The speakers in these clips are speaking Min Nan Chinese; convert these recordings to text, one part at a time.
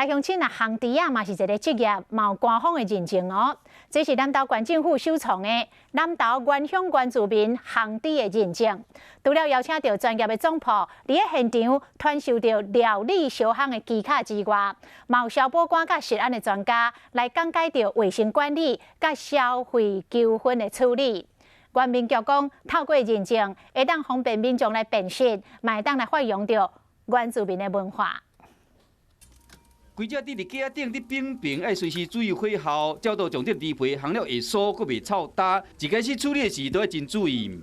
鄉親啊，烘豬仔嘛是一个職業，嘛有官方的認證哦。這是南投縣政府首創的南投原鄉原住民烘豬的認證。除了邀請著專業的總鋪，佇咧現場傳授著料理燒烘的技巧之外，嘛有消保官佮食安的專家來講解著衛生管理佮消費糾紛的處理。原民局講，透過認證，會當方便民眾來辨識，嘛會當來發揚著原住民的文化。規隻豬佇架頂佇冰冰，愛隨時注意火候，才有法度將這豬皮烘了會酥，閣袂臭焦。一開始處理的時都愛真注意。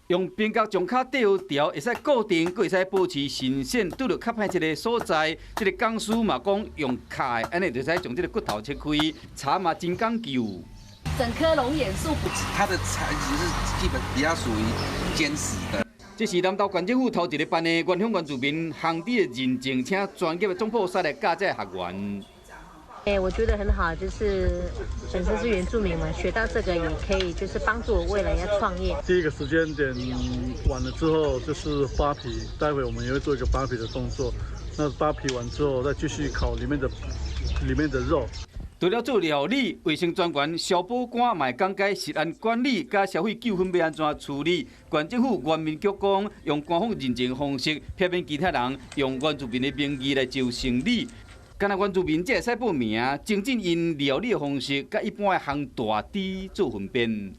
用冰角將跤底調，會使固定，閣會使保持新鮮。拄著較歹一个所在，這个工師嘛講用敲的，按呢就使將這个骨頭切開。茶嘛真講究。整顆龍眼樹，它的材質是基本比較屬於堅實的。這是南投縣政府頭一个辦的原鄉原住民烘豬的認證，請專業的總鋪師來教這个學員。欸，我覺得很好，就是本身是原住民嘛，學到這個也可以，就是幫助我未來要創業。第一個時間點完了之後，就是扒皮，待會我們也會做一個扒皮的動作。那扒皮完之後，再繼續烤裡面的肉。除了做料理，衛生專員、消保官嘛會講解食安管理佮消費糾紛欲按怎處理。縣政府原民局講，用官方認證方式，避免其他人用原住民的名義來招生理。干焦原住民才會使報名，精進𪜶料理的方式，佮一般的烘大豬做分辨。